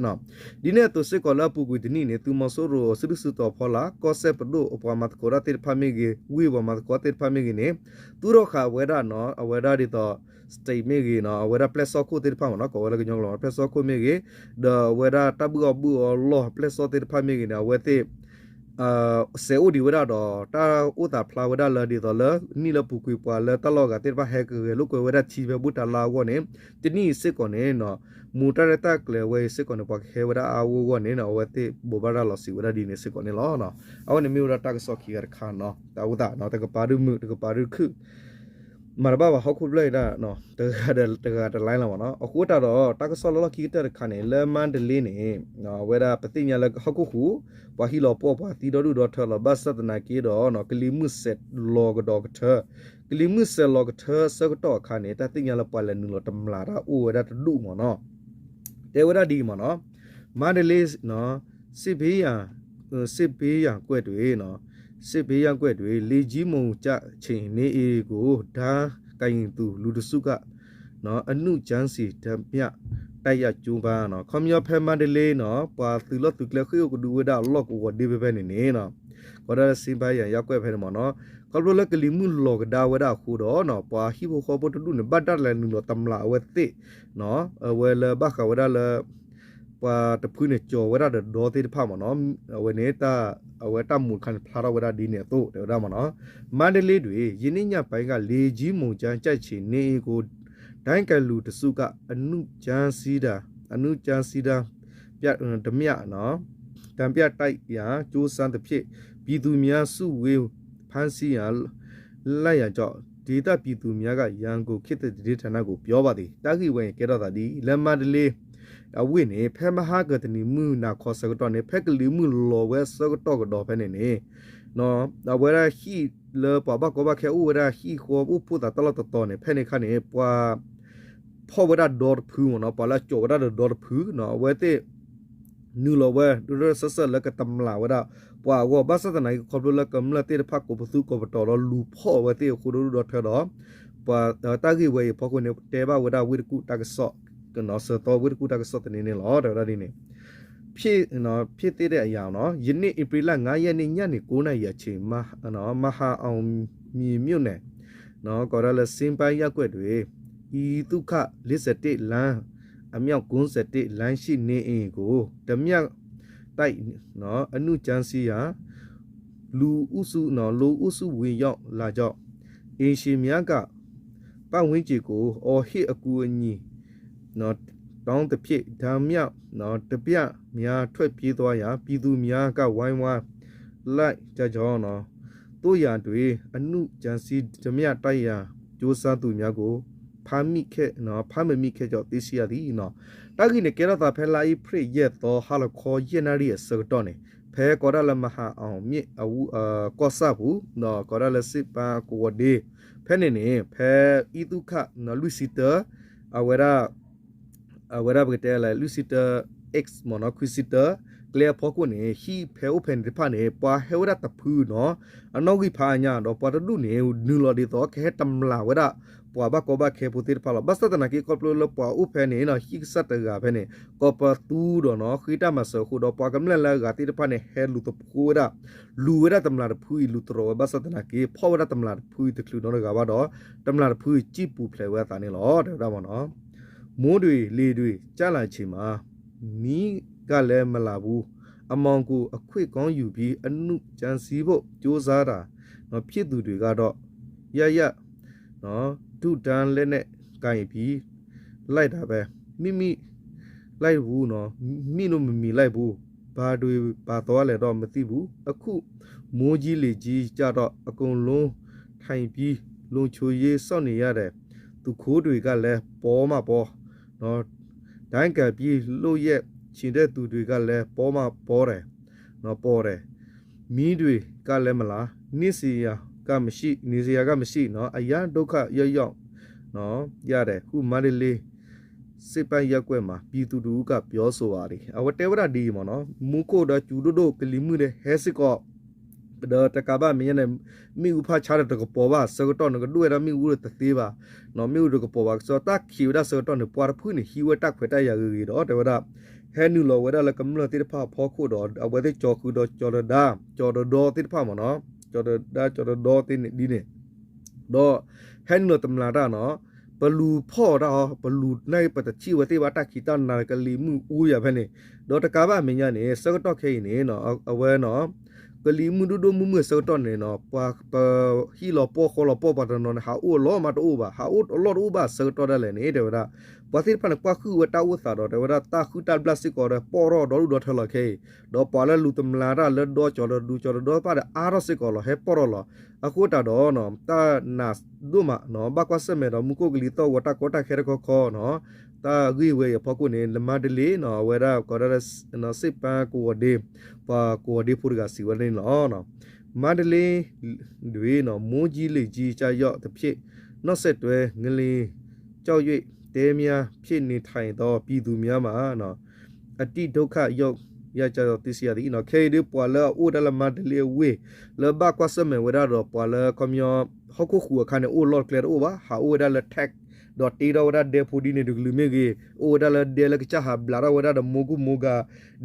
ဒ်န့ၣ်အသိးစ့ၢ်ကီးလၢအပူၤကွံာ်တနံၣ်န့ၣ် သုးမီၤစိရိၤအစုဒုၣ်စုတီၤဖီလာ် ကီၢ်စဲၣ်ပဒိၣ်အပှၤမၤသကိးတၢ်သ့ၣ်တဖၣ်မ့ၢ်ဂ့ၤ ဝ့ၢ်ပှၤမၤသကိးတၢ်သ့ၣ်တဖၣ်မ့ၢ်ဂ့ၤန့ၣ် သူၣ်ထီၣ်ဃာ်ဝဲဒၣ်နီၤ အဝဲဒၣ်ဒ်သိး state မ့ၢ်ဂ့ၤနီၤ အဝဲဒၣ်ပျဲၢ်စီၣ်ခိၣ်သ့ၣ်တဖၣ်မ့ၢ်နီၤ ကိးဝဲလၢကညီကျိာ် ပျဲၢ်စီၣ်ခိၣ်မ့ၢ်ဂ့ၤ ဒီးအဝဲဒၣ်တၢ်ဘုၣ်အီၣ်ဘုၣ်အီလီၢ်ပျဲၢ်စီၣ်သ့ၣ်တဖၣ်မ့ၢ်ဂ့ၤန့ၣ် အဝဲသ့ၣ် စဲးအိၣ်ဒံးဝဲဒၣ်ဒီး တၢ်အိၣ်သးဖျါဝဲဒၣ်လၢဒ်သိးလၢ နံၣ်လၢပူၤကွံာ်ပှၤလၢတၢ်လီၢ်ဂၤသ့ၣ်တဖၣ် ဟဲကဂဲၤလိာ်ကွဲဝဲဒၣ်ထံဖဲဘူၣ်တၢ်လါအဂီၢ်န့ၣ် တနံၣ်အံၤစ့ၢ်ကီးန့ၣ် မူၤတၢ်ရဲၣ်တၢ်ကျဲၤဝဲအံၤစ့ၢ်ကီးန့ၣ် ပှၤကဟဲဝဲဒၣ်အါအါဂီၢ်ဂီၢ်န့ၣ် အဝဲသ့ၣ်ဘိးဘၣ်တၢ်လီၤစံးဝဲဒၣ်ဒ်န့ၣ်စ့ၢ်ကီးန့ၣ်လီၤ. အဝဲန့ၣ်မ့ၢ်ဝဲဒၣ်တၢ်ကစီၣ်ခံဂၤတခါနီၤ တၢ်အိၣ်သး တကပၤဒုမုာ် တကပၤဒုခုၣ် မၤတဘၣ်ဘၣ်ဟီၣ်ခိၣ်ဖျၢၣ်အံၤဒၣ် တဂၤတလါလီၤမ့ၢ်နီၤ. အဃိတၢ်ဒီး တၢ်ကစီၣ်လၢလီၢ်ခံကတၢၢ်တခါန့ၣ် လၢမါတလ့န့ၣ် အဝဲဒၣ်ပသ့ၣ်ညါလၢဟီၣ်ခိၣ်ဟူး ပှၤဟံၣ်လီၤပှီၢ်ပှၤသံဒီဒူၣ်ဒီထၢလီၤ ဘၣ်ဆၣ်သနာ်က့ဒီး ကလံၤမုၢ်စဲးလီၤကဒီးကထၢ ကလံၤမုၢ်စဲးလီၤကထၢဆၢကတီၢ်အခါန့ၣ် တၢ်သ့ၣ်ညါလၢပှၤလဲၤနုာ်လီၤတမျးတၢ်အိၣ်ဝဲဒၣ်တဒူၣ်မ့ၢ်နီၤ. တဲဝဲဒၣ်ဒ်အံၤမ့ၢ်နီၤ မါတလ့ စစ်ရေးကွက်တွင် စစ်ရေးကွက်တွင် လေကြီးမုန်ကျချိန် နေအိမ်ကို ဓားကိုင်သူလူတစုက အနုကြမ်းစီး ဓားပြတိုက်ရန်ကြိုးပမ်း ခီပညီဖဲမါတလ့နီၤ ပှၤသုးလီၢ်သုးကျဲဃ့ၢ်အိၣ်ကဒုဝဲဒၣ်အလီၢ်ကဝီၤဒ့ဖဲဖဲန့ၣ်န့ၣ် ကီးဒၣ်လၢ စစ်ရေးကွက် ဖဲန့ၣ်မ့ၢ်နီၤ ခီဖျိလၢကလံၤမုၢ်လီၤကဒါဝဲဒၣ်အဃိဒီး ပှၤဟံၣ်ဖိဃီဖိတဒူၣ်န့ၣ် ဘၣ်တၢ်လဲၤနုာ်လီၤတမျးအဝဲသ့ၣ် အဝဲလၢဘၣ်ဃးဝဲဒၣ်လၢ ပှၤတဖုန့ၣ် ကၠီၤဝဲဒၣ်ဒီးဒီသ့ၣ်တဖၣ်မ့ၢ်နီၤ အဝဲန့ၣ် အဝဲတၢ်မူးတခါန့ၣ်ဖျါထီၣ်ဝဲဒၣ်ဒ်န့ၣ်အသိး တဲဝဲဒၣ်မ့ၢ်နီၤ မါတလ့တွင် ယနေ့ညပိုင်းက လေကြီးမုန်ကျချိန် နေအိမ်ကို ဓားကိုင်လူတစုက အနုကြမ်းစီး ဓား အနုကြမ်းစီး ဓားပြ ဓားပြတိုက်ရန် ကြိုးစားသဖြင့် ပြည်သူများစုဝေးဖမ်းဆီးရန် လိုက်ရန်ကြောင့် ဒေသပြည်သူများက ရန်ကုန်ခေတ်သစ်သတင်းဌာနကို ပြောပါသည် တၢ်ဂ့ၢ်ဝဲအံၤကဲထီၣ်သးဒ်အံၤ လၢမါတလ့ အဝ့ၢ်န့ၣ် ဖဲမဟါကတနံၤမုၢ်နၤခီဆၢကတီၢ်န့ၣ် ဖဲကလံၤမုၢ်လီၤဝဲဆၢကတီၢ်ကဒီးဖဲန့ၣ်န့ၣ် အဝဲဒၣ်ဟံၣ်လၢပှၤဘၣ်ကီဘၣ်ခဲအိၣ်ဝဲဒၣ်ဟံၣ်ဃီအိၣ်ဖှိၣ်သးတၢ်လီၢ်တတီၤန့ၣ် ဖဲန့ၣ်အခါန့ၣ် ပှၤ ဖီၣ်ဝဲဒၣ်ဒီတဖုမ့ၢ်နီၤ ပှၤလၢအကၠီၤဝဲဒၣ်ဒီးဒီတဖုနီၤ အဝဲသ့ၣ် နုာ်လီၤဝဲ ဒိၣ်ဒိၣ်ဆၢဆၢလၢကတမျးဝဲဒၣ် ပှၤအဂီၢ် ဘၣ်ဆၣ်သနာ်က့ ခီဖျိလၢကမျၢၢ်သ့ၣ်တဖၣ်ကိးပသူကိးပတီၤဒီးလူၤဖီၣ်ဝဲသ့ၣ်အဃိဒီဒူၣ်ဒီထၢဒီး ပှၤ တၢ်ဂ့ၢ်ဝဲအံၤအဖီခိၣ်န့ၣ် တဲဘၣ်ဝဲဒၣ်ဝ့ၢ်တကူၣ်တၢ်ကစီၣ် စၢၤသီဝ့ၢ်တကူၣ်တၢ်ကစီၣ်သန့န့ၣ်လီၤ တဲဝဲဒၣ်ဒ်န့ၣ် ဖြစ်သင့်တဲ့အရာနီၤ ယနေ့ ဧပြီလ ငါးရက်နေ့ ညနေ ကိုးနာရီအချိန် မဟာအောင်မြေမြို့နယ် ကီးဒၣ်လၢ စစ်ရေးကွက်တွင် ပြည်သူ့ခပ် လေးဆယ့်တစ် လမ်း အမြောက် ကိုးဆယ့်တစ် လမ်းရှိ နေအိမ်ကို ဓားပြတိုက် အနုကြမ်းစီးရန် လူအုပ်စု လူအုပ်စုဝင်ရောက်လာကြောင်း အိမ်ရှင်များက ပတ်ဝန်းကျင်ကို အော်ဟစ်အကူအညီ တောင်းသဖြင့် ဓားပြ ဓားပြများ ထွက်ပြေးသွားရာ ပြည်သူများက ဝိုင်းဝန်းလိုက်ကြကြောင်း သို့ရာတွင် အနုကြမ်းစီး ဓားပြတိုက်ရန် ကြိုးစားသူများကို ဖမ်းမိခဲ့ ဖမ်းမမိခဲ့ကြောင်း သိရှိရသည် တၢ်ဂ့ၢ်န့ၣ် ကဲထီၣ်သးဖဲလါအ့ဖြ့ၣ် ယဲၢ်သီ ဟါလီၤခီ ယဲၢ်နၣ်ရံၣ်အဆၢကတီၢ်န့ၣ် ဖဲကီးဒၣ်လၢ မဟာအောင်မြေ အကီၢ်ဆၣ်ပူၤ ကီးဒၣ်လၢ စစ်ရေးကွက် ကဝီၤဒ့ ဖဲန့ၣ်န့ၣ် ဖဲ ပြည်သူ့ခပ် လွံၢ်ဆံတၢ အဝဲဒၣ် အဝဲဒၣ်ပကတဲလၢ လွံၢ်ဆံတၢ X မ့ၢ်နီၤ ခွံဆံတၢ ကျဲအဖီခိၣ်န့ၣ် ဟံၣ်ဖဲအိၣ်ဖဲန့ၣ်တဖၣ်န့ၣ် ပှၤဟဲဝဲဒၣ်တဖုနီၤ အနီၣ်ဂံၢ်ဖးအါညါ ဒီးပှၤတဒူၣ်န့ၣ် နုာ်လီၤဒ်သိး ကဟဲတမျးဝဲဒၣ် ပှၤဘၣ်ကီဘၣ်ခဲဖိသ့ၣ်တဖၣ်လီၤ. ဘၣ်ဆၣ်သနာ်က့ ခီဖျိလၢပှၤအိၣ်ဖဲန့ၣ်နီၤ ဟံၣ်ကစၢ်တဂၤဖဲန့ၣ် ကိးပသူဒီးနီၤ ဃ့တၢ်မၤစၢၤအဃိဒီး ပှၤကမျၢၢ်လၢအဂၤသ့ၣ်တဖၣ်န့ၣ် ဟဲလူၤသဖှိဝဲဒၣ် လူၤဝဲဒၣ်တမျးတဖုအံၤ လူၤတြီၤဝဲ ဘၣ်ဆၣ်သနာ်က့ ဖီၣ်ဝဲဒၣ်တမျးတဖုအံၤတချုးနီတဂၤဘၣ်ဒီး တမျးတဖုအံၤစံၣ်ပူၤဖျဲးဝဲအသးန့ၣ်လီၤ တဲဝဲဒၣ်မ့ၢ်နီၤ မိုးတွေလေတွေကျလာချိန်မှာ မီးကလည်းမလာဘူး။ အမှောင်ကိုအခွင့်ကောင်းယူပြီး အနုကြမ်းစီးဖို့ ကြိုးစားတာ ဖြစ်သူတွေကတော့ ရရ ဒုတ်တန်းလက်နက်ကိုင်ပြီး လိုက်တာပဲ။ မိမိလိုက်ဘူးနော်။ မိလို့မမီလိုက်ဘူး။ ဘာတွေဘာသွားလဲတော့မသိဘူး။ အခုမိုးကြီးလေကြီးကျတော့ အကုန်လုံးထိုင်ပြီး လုံခြုံရေးစောင့်နေရတယ်။ သူခိုးတွေကလည်း ပေါမှာပေါ့, တိုင်းကပ်ပြီး လုပ်ရက် ချင်တဲ့သူတွေကလည်း ပေါမှာပေါ့တယ်, ပေါတယ်, မီးတွေကလည်းမလာ, နေစရာကမရှိ, နေစရာကမရှိနော်, အရမ်းဒုက္ခရောက်ရောက်နော်, ရတယ်ဟု မန္တလေး စစ်ပန်းရပ်ကွက်မှာ ပြည်သူတစ်ဦးက ပြောဆိုပါတယ်. အဝဲတဲဝဲဒၣ်ဒ်အံၤမ့ၢ်နီၤ, မူခိၣ်ဒီးစူၤဒိၣ်ဒိၣ် ကလံၤမုၢ်ဒီးဟဲစ့ၢ်ကီး ဒီးတကးဘၣ်မဲာ်ညါန့ၣ် မ့ၣ်အူဖးဆါဒီးတကပီၤဘၣ်, ဆၢကတီၢ်န့ၣ် ကဒိၣ်ဝဲဒၣ်မ့ၣ်အူဒီးတသ့ဘၣ်, မ့ၣ်အူတကပီၤဘၣ်, ကစီၤတၢ်ခံးဝဲဒၣ်ဆၢကတီၢ်န့ၣ် ပှၤတဖုန့ၣ် ဟံးဝဲတၢ်ခွဲးတၢ်ယာ်ဂ့ၤဂ့ၤဒီး တဲဝဲဒၣ် ဟဲနုာ်လီၤဝဲဒၣ်လၢကမျၢၢ်သ့ၣ်တဖၣ်အဖီခိၣ်ဒီး အဝဲသ့ၣ်ကၠီၤဃုာ်ဒီးကၠီၤတဒါ, ကၠီၤတဒီသ့ၣ်တဖၣ်မ့ၢ်နီၤ, ကၠီၤတဒါ ကၠီၤတဒီသ့ၣ်န့ၣ်ဒ်န့ၣ် ဒီးဟဲနုာ်လီၤတမျာ်တၢ်နီၤ, ပလူၤဖီၣ်တၢ်အီၤ, ပလူၤန့ၣ် ပတထံၣ်ဝဲသ့ၣ်ဘၣ် တၢ်ခံးတၢ်နၤ ကလံၤမုၢ်အူယၤဖဲန့ၣ်, ဒီးတကးဘၣ်မဲာ်ညါန့ၣ် ဆၢကတီၢ်ခဲအံၤန့ၣ် အဝဲနီၤ ကလံၤမုၢ်ဒိၣ်ဒိၣ်မုၢ်မုၢ်ဆၢကတီၢ်န့ၣ်နီၤ ပှၤပဟံၣ်လီၤပှီၢ်ဃီလီၤပှီၢ် ပှၤတနီၤန့ၣ် ဟးအိၣ်အလီၢ်မးတအိၣ်ဘၣ်, ဟးအိၣ်အလီၢ်တအိၣ်ဘၣ် ဆၢကတီၢ်ဒၣ်လဲာ်န့ၣ် တဲဝဲဒၣ် ပှၤသ့ၣ်တဖၣ်န့ၣ် ကွၢ်ဃုာ်ဝဲတၢ်အိၣ်သးဒီး တဲဝဲဒၣ်တၢ်ဃုတၢ်ဘျၣ်စ့ၢ်ကီးဒီး ပီၣ်ထီၣ်ဒီဒူၣ်ဒီထၢလီၤခဲအံၤ, ဒီးပှၤလၢလူၤတမျာ်တၢ်လၢဒီကၠီၤတဒူကၠီၤတဒီသ့ၣ်တဖၣ်ဒီး အါထီၣ်စ့ၢ်ကီးလီၤ ဟဲပီၣ်ထီၣ်လီၤ. အဃိသတးဒီး တၢ်နးဒိၣ်မး ဘၣ်ကွၢ်ဆၢၣ်မဲာ်ဒီး မူခိၣ်ကလံၤသီၣ်ဂီၤ တၢ်ကီတၢ်ခဲတခီခီနီၤ, တၢ်ဂ့ၢ်ဝဲအံၤအဖီခိၣ်န့ၣ် လၢမန္တလေးနီၤ အဝဲဒၣ်ကိးဒၣ်လၢ စစ်ပန်းကဝီၤဒ့, ပှၤကဝီၤဒ့ဖိတဂၤစံးဝဲဒ်န့ၣ်လီၤ. မန္တလေးတွင် မိုးကြီးလေကြီးကျရောက်သဖြင့် နောက်ဆက်တွဲ ငလျင် ကျောက်ရိပ်တဲများဖြင့် နေထိုင်သောပြည်သူများမှာ အတိဒုက္ခရောက်ရကြောင်းသိရှိရသည်နီၤ. ခဲအံၤဒ်ပှၤလၢအအိၣ်ဝဲဒၣ်လၢမန္တလေးအဝ့ၢ် လၢဘၣ်ကွၢ်ဆၢၣ်မဲာ်ဝဲဒၣ်ဒီးပှၤလၢခီပညီ ဟီၣ်ခိၣ်ဃုာ်အခါန့ၣ် အိၣ်လီၢ်တကျဲတအိၣ်ဘၣ်, ဟးအိၣ်ဝဲဒၣ်လၢ tank ဒီးတ့ထီၣ်ဝဲဒၣ်ဒဲဖိဒ်န့ၣ်တကလုာ်မ့ၢ်ဂ့ၤ, အိၣ်ဝဲဒၣ်လၢဒဲလၢကစၢ်ဟးဘျးထီၣ်ဝဲဒၣ်ဒီးမိၢ်ကူၣ်မိၢ်ဂၤ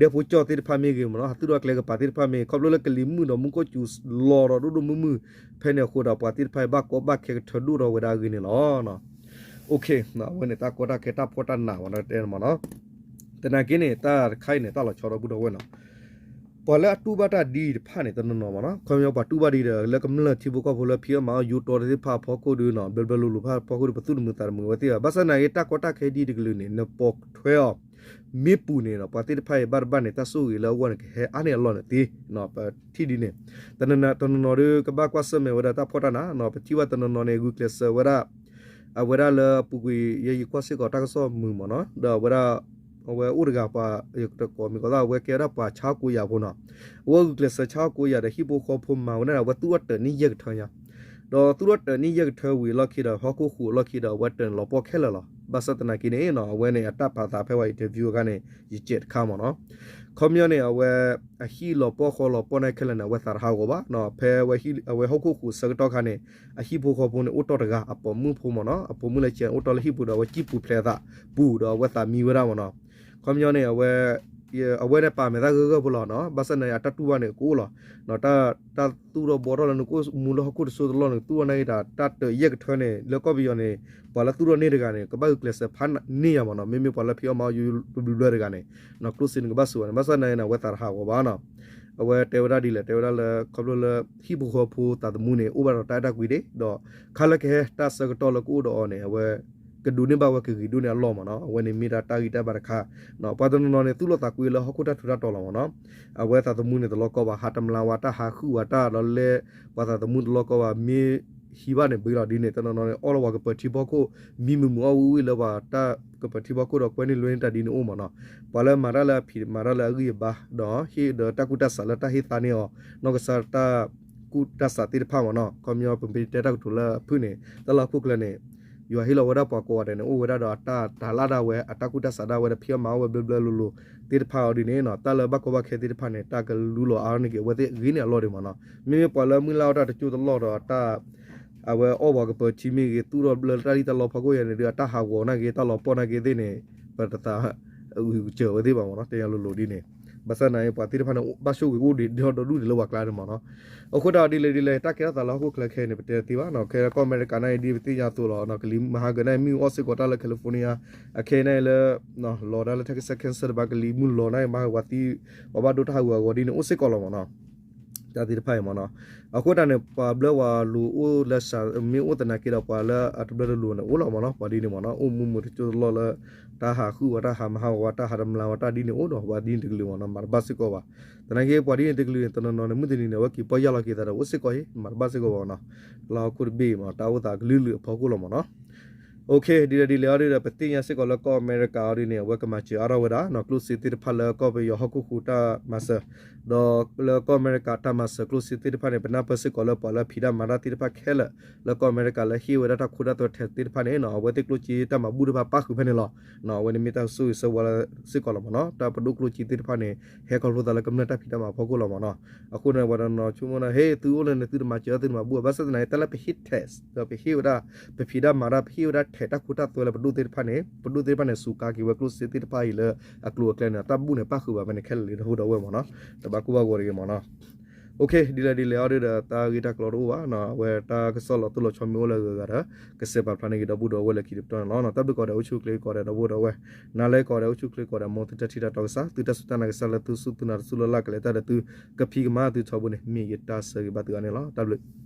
ဒဲဖိကၠီၣ်သ့ၣ်တဖၣ်မ့ၢ်ဂ့ၤမ့ၢ်နီၤ, ဟးသူၣ်ထီၣ်ကျဲကပၤသ့ၣ်တဖၣ်မ့ၢ်ဂ့ၤ, ခီဖျိလၢကလံၤမုၢ်ဒီးမူခိၣ်စူၤလီၤဒီးဒိၣ်ဒိၣ်မုၢ်မုၢ်ဖဲန့ၣ်အဃိဒီး ပှၤသ့ၣ်တဖၣ်အံၤဘၣ်ကီဘၣ်ခဲကထၢဒိၣ်ထီၣ်ဝဲဒၣ်အဂ့ၢ်န့ၣ်လီၤ. OK, အဝဲန့ၣ် တၢ်ကီတၢ်ခဲတၢ်ဖှီၣ်တၢ်နးမ့ၢ်နီၤ တဲမ့ၢ်နီၤ, သနာ်က့န့ၣ် တၢ်တခါအံၤန့ၣ် တၢ်လီၤဆီဒီပုၢ်ဒီဝဲၢ်နီၤ, ပှၤလၢအတူၢ်ဘၣ်တၢ်ဒ်အံၤတဖၣ်န့ၣ် တနီၤနီၤမ့ၢ်နီၤ, ခီပညီပှၤတူၢ်ဘၣ်ဒ်ဒီး လၢကမျၢၢ်ထံဖိကီၢ်ဖိလၢဖံးအီၣ်မၤအီၣ်ယူၤတီသ့ၣ်တဖၣ်အဖီခိၣ်ဒီးနီၤ, ဘျီဘျီလိၤလိၤဖၣ်အဖီခိၣ်ဒီး ပသူၣ်တမုာ်သးတမုာ်ဝဲသ့ၣ်ဘၣ်. ဘၣ်ဆၣ်သနာ်က့ တၢ်ကီတၢ်ခဲဒ်တကလုာ်န့ၣ် နပိာ်ထွဲအီၤ မ့ၢ်ပူၤန့ၣ်ဒီး ပှၤသ့ၣ်တဖၣ်အံၤဘၣ်တဘၣ်န့ၣ် တၢ်ဆိၣ်ဂ့ၤလၢအဂီၢ်န့ၣ် ကဟဲအါန့ၢ်အလီၢ်န့ၣ်သ့, ပထံၣ်ဒ်န့ၣ်, တနီၤနီၤဒီး ကဘၣ်ကွၢ်ဆၢၣ်မဲာ်ဝဲဒၣ်တၢ်ဖှီၣ်တၢ်နးနီၤ, ပထံၣ်ဘၣ်တနီၤနီၤန့ၣ် ဂုာ်ကျဲးစၢးဝဲဒၣ် အဝဲဒၣ်လၢအပူၤကွံာ် ယဲယကွၢ်စ့ၢ်ကီးတၢ်ကစီၣ်မုာ်မ့ၢ်နီၤ, ဒီးအဝဲဒၣ် အဝဲအိၣ်တဂၤပှၤ ယတကိးမံၤကီးသၣ် အဝဲကဲဝဲဒၣ်ပှၤဆါဟီၣ်ကိးယာ်ဖိနီၤ, အဝဲဂုာ်ကျဲးစၢးဆါဟီၣ်ကိးယာ်ဒီး ဟံၣ်ဖိဃီဖိမၤဝဲဒၣ် အဝဲသူၣ်ထီၣ်တၢးန့ၢ်ယဲၢ်ကထၢညါ ဒီးသူၣ်ထီၣ်တၢးန့ၢ်ယဲၢ်ကထၢဝံၤအလီၢ်ခံဒီး ဟီၣ်ခိၣ်ဃုာ်အလီၢ်ခံဒီး အဝဲတၢးန့ၣ်လီၤပှီၢ်ခဲလၢာ်လီၤ. ဘၣ်ဆၣ်သနာ်က့န့ၣ်နီၤ အဝဲန့ၣ် အတၢ်ပာ်သးဖဲဝဲ interview အခါန့ၣ် ယစဲးတခါမ့ၢ်နီၤ, ခီပညီန့ၣ် အဝဲ အဟံၣ်လီၤပှီၢ်ဃီလီၤပှီၢ်န့ၣ်ခဲလၢာ်န့ၣ် အဝဲသးတဟးဂီၤဘၣ်နီၤ, ဖဲအဝဲဟီၣ်ခိၣ်ဃုာ်ဆၢကတီၢ်ခါန့ၣ် အဟံၣ်ဖိဃီဖိန့ၣ် အိၣ်တီၢ်တဂၤ အပိာ်မုၣ်ဖိမ့ၢ်နီၤ, အပိာ်မုၣ်လၢကဲအိၣ်တီၢ်လၢဟံၣ်ပူၤဒီး အဝဲစံၣ်ပူၤဖျဲးအသးပူၤဒီး အဝဲသးမံဝဲဒၣ်မ့ၢ်နီၤ, ခီပညီန့ၣ် အဝဲ အဝဲန့ၣ်ပာ်မဲာ်သၣ်ဂၢၢ်ဂၢၢ်ဖိလီၤနီၤ, ဘၣ်ဆၣ်သနာ်က့ အတၢ်တူၢ်ဘၣ်န့ၣ် ကအိၣ်လီၤ တၢ်သူၣ်ထီၣ်ဘှီထီၣ်လၢနကအိၣ်မူလၢဟီၣ်ခိၣ်တစိၢ်တလီၢ်န့ၣ် သူၣ်ထီၣ်န့ၢ်က့ၤတၢ် တၢ်တၢးယဲၢ်ကထၢန့ၣ် လၢကီၢ်ပယီၤန့ၣ် ပှၤလၢသူၣ်ထီၣ်န့ၢ်တဂၤန့ၣ် ကဘၣ်ဂုာ်ကျဲးစၢးဖးန့ၢ်ယၤမ့ၢ်နီၤ, မ့မ့ၢ်ပှၤလၢဖံးအီၣ်မၤအီၣ်ယူၤတဘျုးဘျီတဂၤန့ၣ် ကျိၣ်စ့န့ၣ်ကဘၣ်စူၤဘၣ်န့ၣ်, ဘၣ်ဆၣ်သနာ်က့န့ၣ် အဝဲသးတဟးဂီၤဘၣ်နီၤ, အဝဲတဲဝဲဒၣ်ဒ်လဲၣ် တဲဝဲဒၣ်လၢ ခီဖျိလၢ ဟံၣ်ဖိဃီဖိသးသမူန့ၣ် အိၣ်ဘၣ်ဒီးတၢ်အဲၣ်တၢ်ကွံဒ့ၣ် ဒီး ခါလၢကဟဲတၢ်ဆၢကတီၢ်လၢကအိၣ်ဒီးအီၤန့ၣ် အဝဲ ကဒိးန့ၢ်ဘၣ်ဝဲကဂ့ၤဒိၣ်န့ၢ်အလီၢ်မ့ၢ်နီၤ, အဝဲန့ၣ်မ့ၢ်ဒၣ်တၢ်ဂံၢ်တၢ်ဘါတခါ, ပှၤတနီၤနီၤန့ၣ် သူၣ်လီၤသးကွံလၢဟီၣ်ခိၣ်တၢ်ထူးတၢ်တီၤလီၤမ့ၢ်နီၤ, အဝဲသးသမူန့ၣ်တလီၢ်ကီဘၣ် ဟးတမျာ်ဝဲတၢ်ဟးဃုာ်ဝဲတၢ်လီၤလဲ ပှၤသးသမူတလီၢ်ကီဘၣ် မ့ၢ်ဟံးဘၣ်န့ၣ်ဘှ့လီၤဒ်န့ၣ် တနီၤနီၤန့ၣ် အီၣ်လီၤပှၤကပၢၤထံဖီခိၣ် မံမုာ်မုာ်အီၣ်ဝံၣ်ဝံၣ်လၢပှၤတၢ်ကပၢၤထံဖီခိၣ်ဒီးကွဲန့ၢ်လွဲန့ၢ်တၢ်ဒ်န့ၣ်အိၣ်မ့ၢ်နီၤ, ပှၤလၢမၤတၢ်လၢအဖံးမၤတၢ်လၢအဂံၢ်အဘါ ဒီးဟ့ၣ်ဒီးတၢ်ကူၣ်တၢ်ဆးလၢတၢ်ဟ့ၣ်သါန့ၢ်အီၤ နီၢ်ကစၢ်တၢ် ကူၣ်တၢ်ဆးသ့ၣ်တဖၣ်မ့ၢ်နီၤ, ခီပညီပမ့ၢ်တဲတၢ်ကတိၤလၢအဖုၣ်န့ၣ် တၢ်လၢဟီၣ်ခိၣ်ချၢန့ၣ် ယွၤဟ့ၣ်လီၤဝဲဒၣ်ပှၤကိးဂၤဒဲးန့ၣ် အိၣ်ဝဲဒၣ်ဒီးအတၢ်တၤလၣ်ဒၣ်ဝဲ အတၢ်ကူၣ်တၢ်ဆးဒၣ်ဝဲဒီး ဖံးအီၣ်မၤအီၣ်ဝဲဘျၢဘျၢလိၤလိၤသ့ၣ်တဖၣ်အီၤဒ်န့ၣ်နီၤ, တၢ်လၢဘၣ်ကီဘၣ်ခဲသ့ၣ်တဖၣ်န့ၣ် တၢ်ကလူလီၤအါထီၣ်န့ၢ်က့ၤအဝဲသ့ၣ်အဂ့ၢ်န့ၣ်အလီၢ်ဒံးမ့ၢ်နီၤ, မ့မ့ၢ်ပှၤလၢမုၢ်လၢ်အီၣ်တၢ်တကၠိၢ်တလီၢ်ဒီးတၢ် အဝဲအီၣ်ပှၤကပၢၤထံမ့ၢ်ဂ့ၤ သူၣ်ထီၣ်ဘျၢလၢတၢ်လံၣ်တၢ်လီဖီခိၣ်ယၤန့ၣ်ဒီး အတၢ်ဟးဂီၤနာ်က့ တၢ်လီၤပှီၢ်နာ်က့သ့ၣ်န့ၣ် ပတသး အုၣ်ကစၢၤဝဲသ့ၣ်ဘၣ်မ့ၢ်နီၤ, တဲညါလိၤလိၤဒ်န့ၣ်, ဘၣ်ဆၣ်သနာ်က့ ပှၤသ့ၣ်တဖၣ်န့ၣ် ဘၣ်ဆိၣ်ဂ့ၤအိၣ်ဒံးဒီဒူၣ်ဒံးလၢပှၤကျါန့ၣ်မ့ၢ်နီၤ, အဃိတၢ်ဒ်လဲၣ်ဒ်လဲၣ် တၢ်ကဲထီၣ်သးလၢဟီၣ်ခိၣ်ချၢခဲအံၤန့ၣ် ပတဲသ့ဘၣ်နီၤ, ခဲကီၢ်အမဲရကၤနာ်က့ ဒ်ပသ့ၣ်ညါအသိးလီၤ, ကလံၤမဟါကၢၤနာ်က့ မ့ၣ်အူအီၣ်စ့ၢ်ကီးတၢ်လၢ California အခဲအံၤန့ၣ်လၢ လီၤတၢ်လၢ Texas Kansas တဘၣ် ကလံၤမုၢ်လီၤနာ်က့ မၤဟးဂီၤသံ ပှၤဘၣ်ဒိတၢ်ဟးဂူာ်ဟးဂီၤဒ်န့ၣ် အိၣ်စ့ၢ်ကီးလီၤမ့ၢ်နီၤ တၢ်သ့ၣ်တဖၣ်အံၤမ့ၢ်နီၤ, အဃိတၢ်န့ၣ် ပှၤဘျၢပှၤလိၤအိၣ်လၢ မ့ၢ်အိၣ်သနာ်က့ဒီး ပှၤလၢအတဘျၢတလိၤန့ၣ် အိၣ်လီၤမ့ၢ်နီၤ, ပှၤဒ်န့ၣ်မ့ၢ်နီၤ, အိၣ်မူမူတကၠိတလီၢ်လၢ တၢ်ဟးဃုာ်ဝဲတၢ် ဟးမၤဟးဂီၤဝဲတၢ် ဟးတမျးဝဲတၢ်ဒ်န့ၣ်အိၣ်ဒီး ပှၤဒ်န့ၣ်တကလုာ်မ့ၢ်နီၤ, မၤတဘၣ်စ့ၢ်ကီးဘၣ်, သနာ်က့ ပှၤဒ်န့ၣ်တကလုာ်န့ၣ် တနီၤနီၤန့ၣ် မုၢ်တနံၤန့ၣ် အဝဲက့ၤပီၢ်ယၢ်လီၤက့ၤသးဒီး အိၣ်စ့ၢ်ကီးအံၤ မၤတဘၣ်စ့ၢ်ကီးဘၣ်မ့ၢ်နီၤ, လၢဟီၣ်ခိၣ်တဘ့ၣ်မ့ၢ် တၢ်အိၣ်သးကလုာ်လုာ်အဖီခိၣ်လီၤမ့ၢ်နီၤ. ဒ်လဲၣ်ဒ်လဲၣ်အီၤဒုဒီး ပသ့ၣ်ညါစ့ၢ်ကီးလၢကီၢ်အမဲရကၤအီၤဒုန့ၣ် အဝဲကမၤစၢၤအါထီၣ်ဝဲဒၣ် ကျိၣ်စ့သ့ၣ်တဖၣ်လၢကီၢ်ပယီၤဟီၣ်ခိၣ်ဟူးတၢ်မၤစၢၤ, ဒီးလၢကီၢ်အမဲရကၤတၢ်မၤစၢၤကျိၣ်စ့သ့ၣ်တဖၣ်န့ၣ် ပနၢ်ပၢၢ်စ့ၢ်ကီးလၢပှၤလၢဖံးတၢ်မၤတၢ်သ့ၣ်တဖၣ်ခဲလၢာ် လၢကီၢ်အမဲရကၤလၢဟ့ၣ်ဝဲဒၣ်တၢ်ခိတၢ်သွဲထဲးသ့ၣ်တဖၣ်န့ၣ် အဝဲသ့ၣ်ကျိၣ်စ့တၢ်မၤဘူၣ်တဖၣ်ပၣ်ဃုာ်ဖဲန့ၣ်လီၤ. အဝဲန့ၣ်မ့ၢ်တၢ်ဆိၣ်ဂ့ၤဆၢဝါစ့ၢ်ကီးလီၤမ့ၢ်နီၤ. တၢ်ပဒိၣ်ကျိၣ်စ့သ့ၣ်တဖၣ်န့ၣ် ဟဲခီဖျိသးလၢကမျၢၢ်တၢ်ဖံးတၢ်မၤအဖီခိၣ်လီၤမ့ၢ်နီၤ. အဃိန့ၣ် ပှၤတနီၤဆိကမိၣ်န့ၣ် ဟ့ သုအိၣ်လၢန့ၣ် သုတမၤစၢၤသုတမၤဘူၣ်ဘၣ်ဆၣ်သနာ်က့ တၢ်လၢပဟ့ၣ်ထဲး ဒီးပဟ့ၣ်ဝဲဒၣ် ပဖံးတၢ်မၤတၢ် ပဟ့ၣ်ဝဲဒၣ်ထဲးတၢ်ခိတၢ်သွဲလၢပဒိၣ်သ့ၣ်တဖၣ်န့ၣ် ပဒိၣ်သ့ၣ်တဖၣ်န့ၣ် စူးကါက့ၤဝဲကျိၣ်စ့သ့ၣ်တဖၣ်အံၤလၢအကျိၤအကျဲန့ၣ် တၢ်ဘူၣ်န့ၣ်ပၣ်ဃုာ်ဘၣ်ဖဲန့ၣ်ခဲလၢာ်လံ ဒီပုၢ်ဒီဝဲၢ်မ့ၢ်နီၤ. တဘၣ်ကိၢ်ဘၣ်ဂီၤတဂ့ၤမ့ၢ်နီၤ. ဒ်လဲၣ်ဒ်လဲၣ်အီၤဒုဒီး တၢ်ဂ့ၢ်တၢ်ကျိၤတအိၣ်ဘၣ်နီၤ. အဝဲတၢ်ကစီၣ်လီၤတိၢ်လီၤဆီမ့ၢ်အိၣ်လၢအဂၤဂၤဒီး ကစဲးပာ်ဖျါန့ၢ်က့ၤဒီပုၢ်ဒီဝဲၢ်လၢခံတပတီၢ်န့ၣ်လီၤ. တၢ်ဘျုးကိးဂၤဒဲး အိၣ်ဆူၣ်အိၣ်ချ့ကိးဂၤဒဲး ဒီပုၢ်ဒီဝဲၢ်, နၤလၢကိးဂၤဒဲး အိၣ်ဆူၣ်အိၣ်ချ့ကိးဂၤဒဲး မ်သုတၢ်ထံၣ်တၢ်တီကစၢ် သုတၢ်စူၢ်တၢ်နာ်ကစၢ်လၢသုစူၢ်သုနာ်တစူၢ်လၢ်လၢ်ကလဲၤတၢ်ဒီးသုကဖံးကမၤသုထီဘိန့ၣ် မ့ၢ်ယတၢ်ဆၢဂ့ၤဘၣ်သုဂၤန့ၣ်လီၤ. တၢ်ဘျုး